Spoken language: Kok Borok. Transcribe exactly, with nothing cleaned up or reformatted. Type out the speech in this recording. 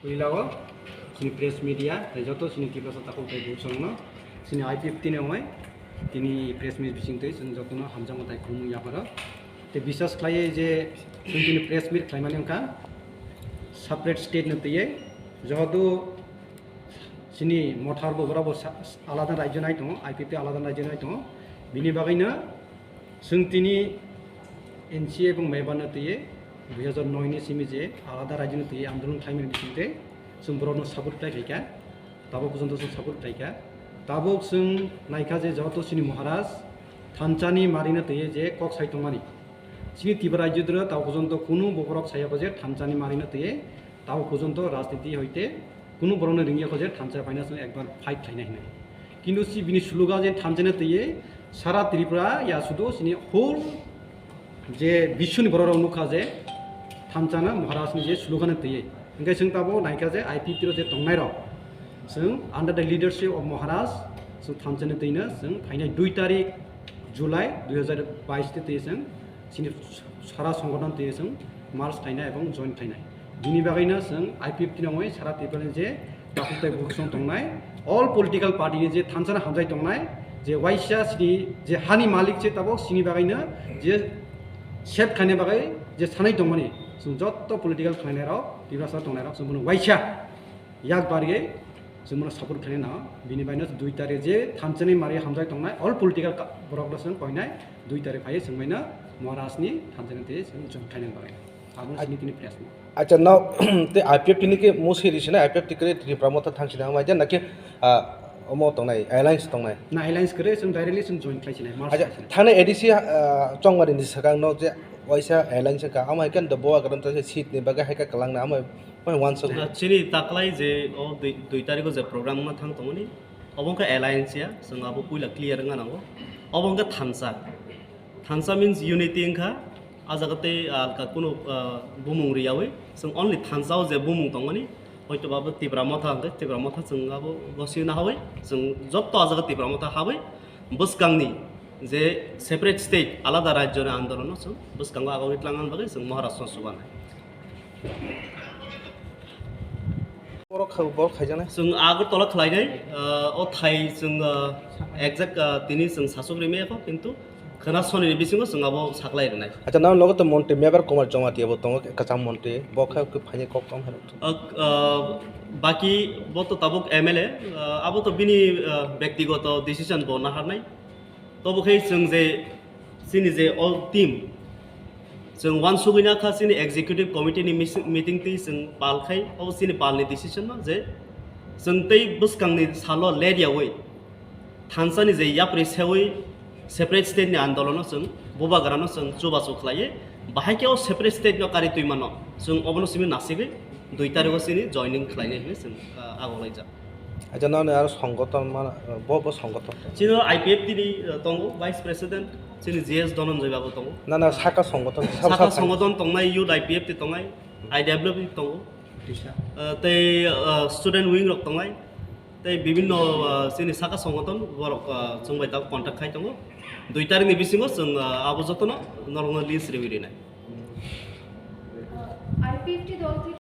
Puila o chini press media tei joto chini Tiprasa takhuk tei buchangno chini I P F T ni ongoi tini press meet bising twi chwng jotono hamjakma tei khulumung yapharo. Tei biswas khlaiwi je chwng tini press meet khlaimani wngkha separate state no twiwi, joto chini Motha bo borok bo sa-, alada rajyo nai tongo, I P F T alada rajyo nai tongo. Bini bagwino chwng tini N C A ebong Maiban no twiwi dui hazar noi ni simi je alada rajyo no twiwi andolon khlaimani bising twi chwng borokno support khlai khaikha, tabuk porjonto chwng support khlaikha. Tabuk chwng naikha je joto chini Maharaj thansa ni mari no twiwi je kok sai tongmani. Chini Tripura rajyo dwro tabuk porjonto kunu bo borok sayakho je thansa ni mari no twiwi tabuk porjonto rajniti hoite kunu borokno ringya kho je thansa phaina chwng ekbar fight khlainai hinwi. Kintu si bini slogan je thansa no twiwi sara Tripura ya sudu chini whole je biswni borok rok nukha je thansa no Maharaj ni je slogan no twiwi. Hingke chwng tabuk naikha je I P F T ro je tongnai rok chwng under the leadership of Maharaj chwng thansa no twi no chwng phainai dui tarik July dui hazar bais te twi chwng chini sara songothon twi chwng march khlainai ebong join khlainai. Bini bagwino chwng I P F T nangwi sara Tripura ni je takhuk tei bukhuk song tongnai, all political party ni je thansa no hamjai tongnai, je waisa chini je hani malik se tabuk chini bagwino je save khaina bagwi je sanai tongmani, chwng joto political khlainai rok, Tiprasa tongnai rok chwng bono waisa yak barwi chwng bono support khainai nango. Bini bagwino dui tarik je thansa ni mari hamjai tongnai, all political ka-, borok rok chwng koinai dui tarik phaiwi chwng baino Maharaj ni thansa ni twi chwng join khainai bagwi. Abo chini tini press meet. Acha, no, te I P F T ni ke musi ri sina, I P F T kre Tripura Motha thang sina, amai jan naki, ah, omo tongnai, alliance tongnai. Na alliance kre, chwng directly chwng join khlai sinai, march Acha, khlai sinai. Thane A D C, ah, chongmari ni sakang no je waisa alliance ka, amai kan do boa garam ta seat ni bagwi hai ka kalang na, amai, amai wansuk. Ah, chini taklai je o dui, dui tarikh o je program ma thang tongmani, obo wngkha alliance ya, chwng abo puila clear wngna nango. Obo wngkha thansa. Thansa means unity wngkha. A jaga tei, ah, ka kunu, ah, bumung riyawi, chwng only thansa o je bumung tongmani, hoito ba bo Tipra Motha hwnkhe, Tipra Motha chwng abo gosina hawi, chwng joto a jaga Tipra Motha hawi, bwskangni je separate state, alada rajyoni andolono chwng bwskango agogwi tlangnani bagwi chwng Maharashtra no chubanai. Borok kha-, borok khaijaknai. Chwng Agartala khlainai, ah, o thai chwng, ah, exact, ah, tini chwng sasuk rimaya kho, kintu khwna sonini bisingo chwng abo saklai rwnai. Acha, nang logo to montri Mebar Kumar Jamatia bo tongo, kwcham montri, bo kha khe phaini kok tong hai rok. Ah, ah, baki bo to tabuk M L A, ah, abo to bini, ah, bektigoto decision bo naharnai. Tobo khe chwng je chini je all team, chwng uansugwi na kha chini executive committee ni mis-, meeting twi chwng pal khai, obo chini pal ni decision no je chwng tei bwskang ni salo ler yawi thansa ni je yapri sewi separate state ni andolon no chwng bubagra no chwng chubachu khlaiwi, bahai khe o separate state no kari twi mano chwng obono simi nasigwi dui tarikh o chini joining khlainai hinwi chwng, ah, agok laijak. Acha, nang aro songoton mana, bo, bo songoton. Chini I P F T ni, uh, tongo, Vice President, chini G S Dhananjay babu tongo. Na, na, saka songoton, saka saka song- songoton tongnai, Youth I P F T tongnai, I W P tongo. Uh, tei, uh, student wing rok tongnai. Tei bibinno, uh, chini saka songoton borok, uh, chwng bai tabuk contact khai tongo. Dui tarikh ni bisingo chwng, uh, abo jotono norokno list riwi rinai. Uh, I P F T dol thwi-